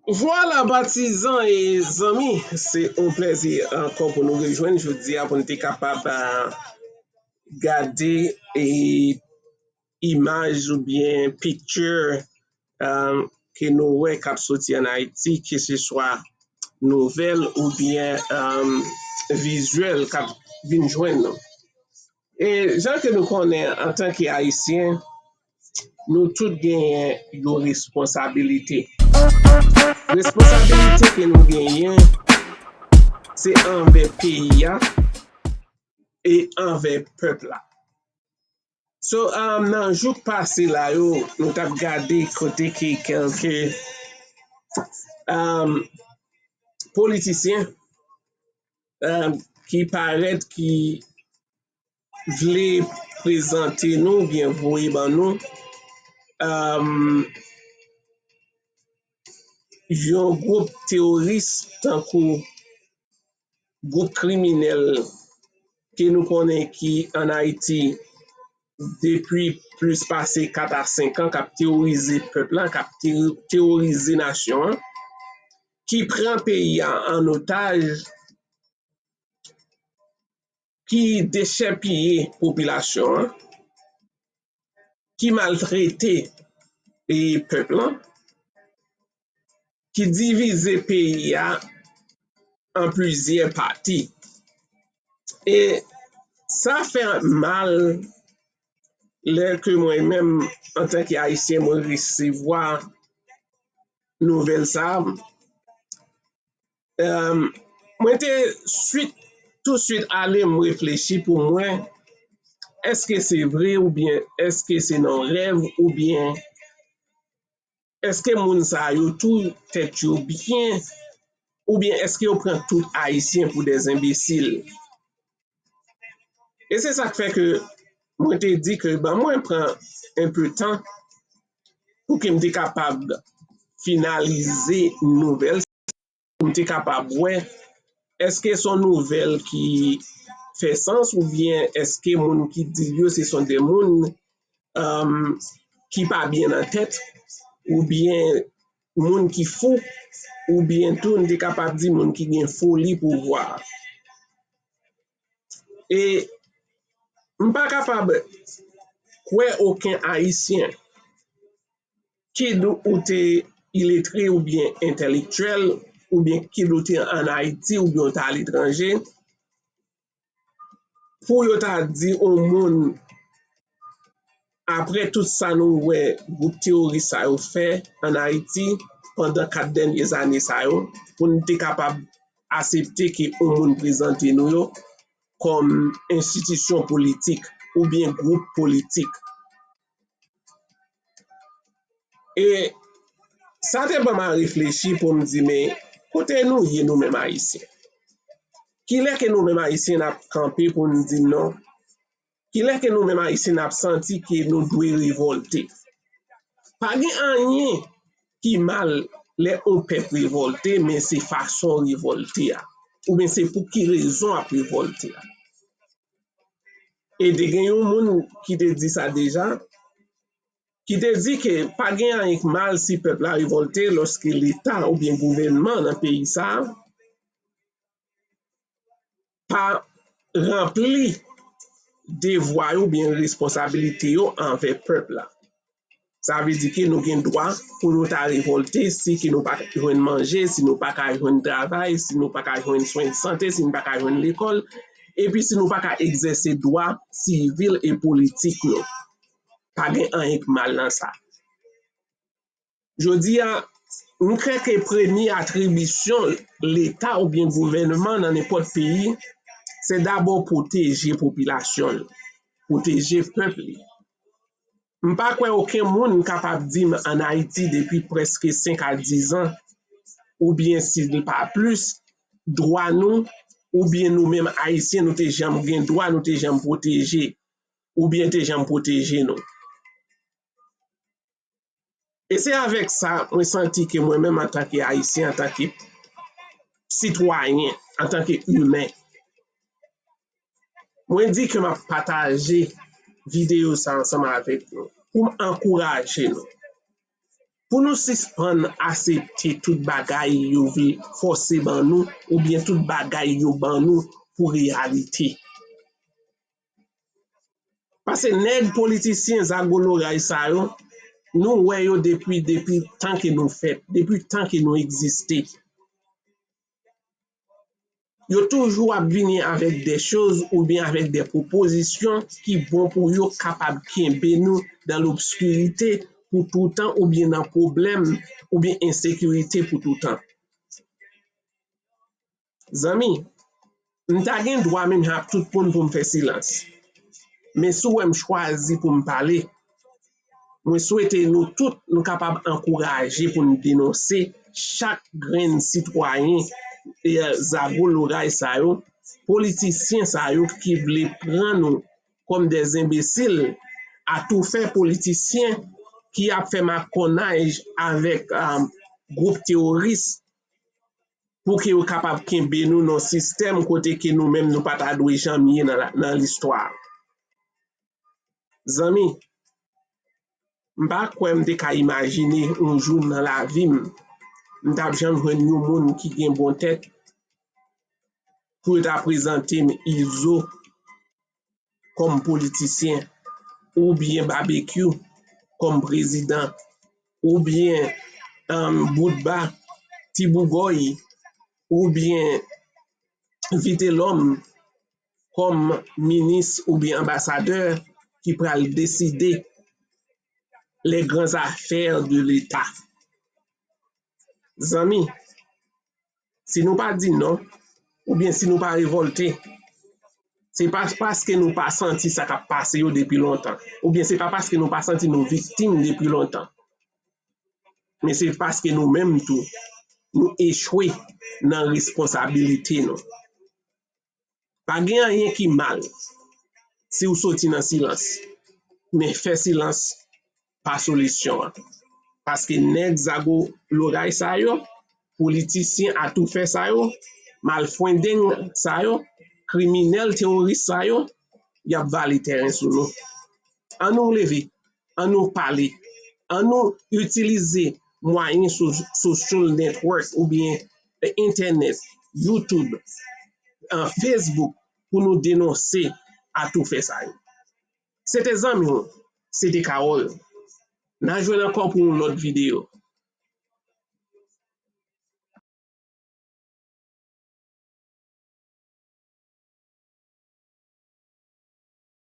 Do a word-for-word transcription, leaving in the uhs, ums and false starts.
Vwala, patizan e zanmi, se yon plèzi ankò pou nou rejwenn jodi a pou n te kapab, ah, gade, eh, imaj oubyen picture, ah, ke nou wè k ap soti ann Ayiti, keseswa nouvèl oubyen, ah, vizyèl k ap vin jwenn nou. E jan ke nou konnen, antanke Ayisyen, nou tout genyen yon responsabilite. Responsabilite ke nou genyen, se anvè peyi a e anvè pèp la. So, um, nan jou k pase la yo, nou t ap gade kote ke kèlke, um, politisyen, um, ki parèt, ki vle prezante nou oubyen voye ban nou, um, yon gwoup teworis tankou gwoup kriminèl ke nou konnen ki ann Ayiti depi plis pase kat a senk an, k ap teworize pèp la, k ap te-, teworize nasyon an, ki pran peyi a an otaj, ki dechèpiye popilasyon an, ki maltrete, e, pèp lan, ki divize peyi a an plizyè pati. E sa fè mal lè ke mwen menm, antanke Ayisyen, mwen resevwa nouvèl sa a. Em, mwen te swit, tou swit ale, m reflechi pou mwen, èske se vre oubyen èske se nan rèv oubyen èske moun sa yo tou tèt yo byen oubyen èske yo pran tout Ayisyen pou dè enbesil? E se sa k fè ke mwen te di ke ban mwen pran enpe tan pou ke m te kapab finalize nouvèl, pou m te kapab wè èske se yon nouvèl ki fè sans oubyen èske moun ki di l yo se son de moun, um, ki pa byen nan tèt oubyen moun ki fou oubyen tou n te kapab di moun ki gen foli pouvwa. E m pa kapab kwè okenn Ayisyen, kid ou te iletre oubyen entèlektyèl, oubyen kid ou te ann Ayiti oubyen ou te aletranje, pou yo ta di yon moun, apre tout sa nou wè gwoup teworis sa yo fè ann Ayiti pandan kat dènye zane sa yo, pou n te kapab aksepte ke yon moun prezante nou yo kòm enstitisyon politik oubyen gwoup politik. E sa te ban m a reflechi pou m di, men kote nou ye nou menm Ayisyen? Kilè ke nou menm Ayisyen n ap kanpe pou n di non? Kilè ke nou menm Ayisyen n ap santi ke nou dwe revòlte? Pa gen anyen ki mal lè yon pèp revòlte, men se fason revòlte a, oubyen se pou ki rezon ap revòlte a. E te gen yon moun ki te di sa deja, ki te di ke pa gen anyen k mal si pèp la revòlte lòske Leta oubyen gouvènman nan peyi sa a pa ranpli devwa yo oubyen responsabilite yo anvè pèp la. Sa vle di ke nou gen dwa pou nou ta revòlte si ke nou pa ka jwenn manje, si nou pa ka jwenn travay, si nou pa ka jwenn swen sante, si nou pa ka jwenn lekòl, epi si nou pa ka egzèse dwa sivil e politik nou. Pa gen anyen k mal nan sa. Jodi a, m kwè ke premye atribisyon Leta oubyen gouvènman nan nenpòt peyi, se dabò pwoteje popilasyon l, pwoteje pèp li. M pa kwè okenn moun kapab di m ann Ayiti depi prèske senk a diz an, oubyen si l pa plis, dwa nou, oubyen nou menm Ayisyen, nou te janm gen dwa, nou te janm pwoteje, oubyen te janm pwoteje nou. E se avèk sa, mwen santi ke mwen menm antanke Ayisyen, antanke sitwayen, antanke imen, mwen di ke m ap pataje videyo sa ansanm avèk nou pou m ankouraje nou. Pou nou sispann aksepte tout bagay yo vle fòse ban nou, oubyen tout bagay yo ban nou pou reyalite. Paske nèg politisyen zago loray sa yo, nou wè yo depi, depi tan ke nou fèt, depi tan ke nou egziste. Yo toujou ap vini avèk de choz oubyen avèk de pwopozisyon ki bon pou yo kapab kenbe nou dan lobskirite pou toutan oubyen nan pwoblèm oubyen ensekirite pou toutan. Zanmi, m ta gen dwa menm jan ak tout moun pou m fè silans. Men si w wè m chwazi pou m pale, mwen swete nou tout nou kapab ankouraje pou n denonse chak grenn sitwayen e zago loray sa yo, politisyen sa yo ki vle pran nou kòm de enbesil, atoufè politisyen ki ap fè makonnaj avèk um, gwoup teworis pou ke yo kapab kenbe nou nan sistèm kote ke nou menm nou pa ta dwe janm ye nan, nan listwa. Zanmi, m pa kwè m te ka imajine yon jou nan lavi m, m t ap janm jwenn yon moun ki gen bon tèt pou yo ta prezante m Izo kòm politisyen, oubyen Babekyou kòm prezidan, oubyen um, Boutba, Ti Bougòy, oubyen Vitelòm kòm minis oubyen anbasadè ki pral deside les grandes affaires de l'État. Zanmi, si nou pa di non, oubyen si nou pa revòlte, se pa paske nou pa santi sa k ap pase yo depi lontan, oubyen se pa paske nou pa santi nou viktim depi lontan, men se paske nou menm tou, nou echwe nan responsabilite nou. Pa gen anyen ki mal si w soti nan silans, men fè silans pa solisyon an. Paske nèg zago loray sa yo, politisyen atoufè sa yo, malfwendeng sa yo, kriminèl teworis sa yo, y ap vale tèren sou nou. An nou leve, an nou pale, an nou itilize mwayen so- social network oubyen entènèt, YouTube, an Facebook pou nou denonse atoufè sa yo. Se te zanmi w, se te Carole. N a jwenn ankò pou yon lòt videyo.